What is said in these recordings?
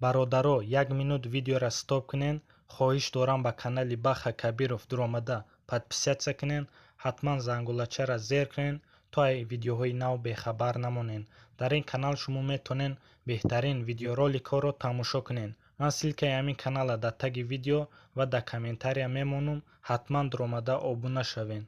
Бародаро, як минут видеоро стоп кунен. Хоҳиш дорам, ба канали Баха Кабиров дуромада подписаться кунен, ҳатман зангулачаро зер кунен, то ай видеоҳои нав бехабар намонен. Дар ин канал шумо метавонен беҳтарин видеороликҳоро тамошо кунен. Ман ссылкаи ҳамин каналро дар таги видео ва дар комментария мемонам, ҳатман дуромада обуна шавен.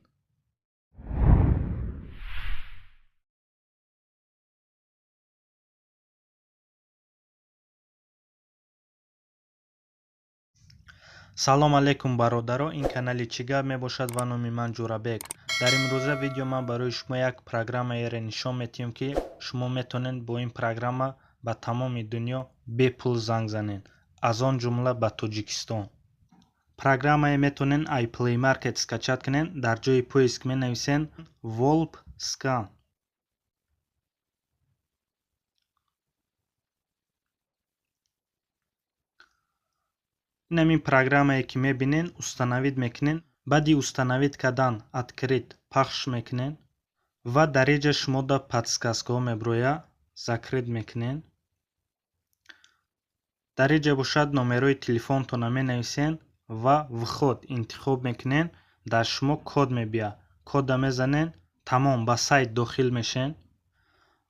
Салом алейкум, бародаро! Ин канали «Чӣ гап» мебошад ва номи ман Ҷурабек. Дар имрӯза видео ман барои шумо як программаеро нишон метиҳам, ки шумо метавонед бо ин программа ба тамоми дунё бепул занг занед, аз он ҷумла ба Тоҷикистон. Программае метавонед ай Play Market скачать кунед. Дар ҷои поиск менависед Volp Scan. Ин ҳамин программае, ки мебинед, установить мекунед. Баъди установить кардан открыть пахш мекунед ва дар инҷа шумо да подсказкаҳо мебирояд, закрыть мекунед. Дар инҷа бошад, номерои телефонтонро менависед ва вход интихоб мекунед. Дар шумо код мебиёяд, кода мезанед, тамом, ба сайт дохил мешед.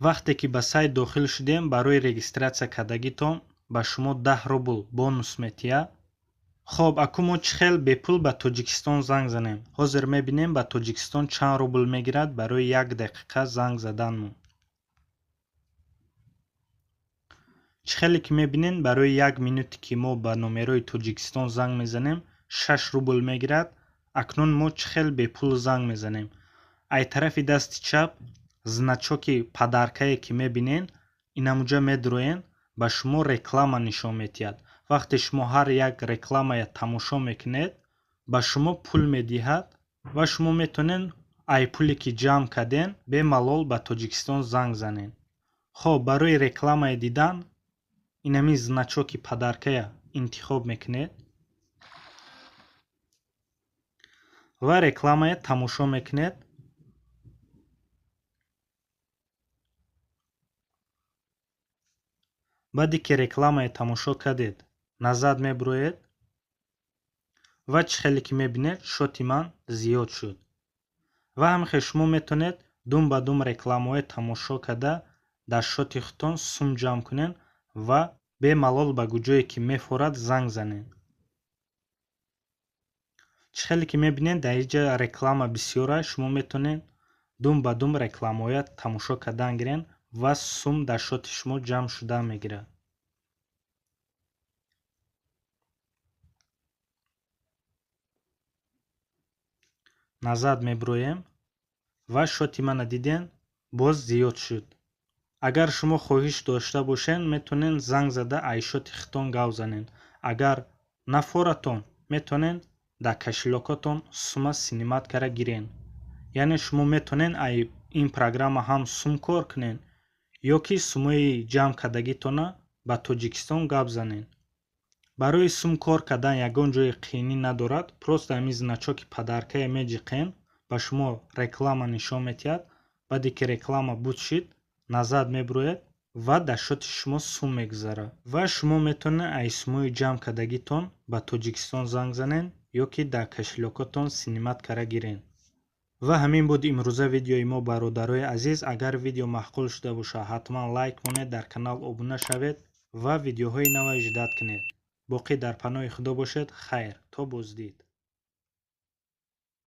Вақте ки ба сайт дохил шудем, барои регистрация кардагитон ба шумо 10 рубл бонус метиҳад. Хоб, аку мо чӣ хел бепул ба Тоҷикистон занг занем? Ҳозир мебинем, ба Тоҷикистон чанд рубл мегирад барои як дақиқа занг заданмон. Чӣ хеле ки мебинем, барои як минуте, ки мо ба номерои Тоҷикистон занг мезанем, 6 рубл мегирад. Акнун мо чӣ хел бепул занг мезанем? Ай тарафи дасти чап значоки подаркае, ки мебинен, инамуҷа медуроен, ба шумо реклама нишон метиҳад. Вақте шумо ҳар як рекламая тамошо мекунед, ба шумо пул медиҳад ва шумо метавонед ай пуле, ки ҷамъ карден, бемалол ба Тоҷикистон занг занед. Хоб, барои рекламаи дидан инамин значоки подаркая интихоб мекунед ва рекламая тамошо мекунед. Баъде ки рекламая тамошо кардед, назад мебуроед ва чӣ хеле ки мебинед, счёти ман зиёд шуд. Ва ҳамихел шумо метавонед дум ба дум рекламаҳое тамошо карда, дар счёти худтон сум ҷамъ кунед ва бемалол ба куҷое ки мефорад занг занед. Чӣ хеле ки мебинед, дар инҷа реклама бисёр аст. Шумо метавонед дум ба дум рекламаҳоя тамошо кардан гиред ва сум дар счёти шумо ҷамъ шуда мегирад. Назад мебуроем ва счёти мана диден, боз зиёд шуд. Агар шумо хоҳиш дошта бошед, метавонед занг зада ай счёти худтон гап занед. Агар нафоратон, метавонед дар кошелёкотон сума снимать карда гирен. Яъне шумо метавонед ай ин программа ҳам сум кор кунед ё ки сумаи ҷамъ кардагитона ба Тоҷикистон гап занед. Барои сум кор кардан ягон ҷои қиинӣ надорад. Просто ҳамин значоки подаркае меҷиқен, ба шумо реклама нишон метиҳад. Баъде ки реклама буд шид, назад мебуроед ва дар счёти шумо сум мегузарад ва шумо метавонед ай сумои ҷамъ кардагитон ба Тоҷикистон занг занед ё ки дар кошелёкотон снимать карда гирен. Ва ҳамин буд имрӯза видеои мо, бародарои азиз. Агар видео маъқул шуда бошад, ҳатман лайк монед, дар канал обуна шавед ва видеоҳои нава ждать кунед. Боқӣ дар паноҳи Худо бошед. Хайр, то боздид.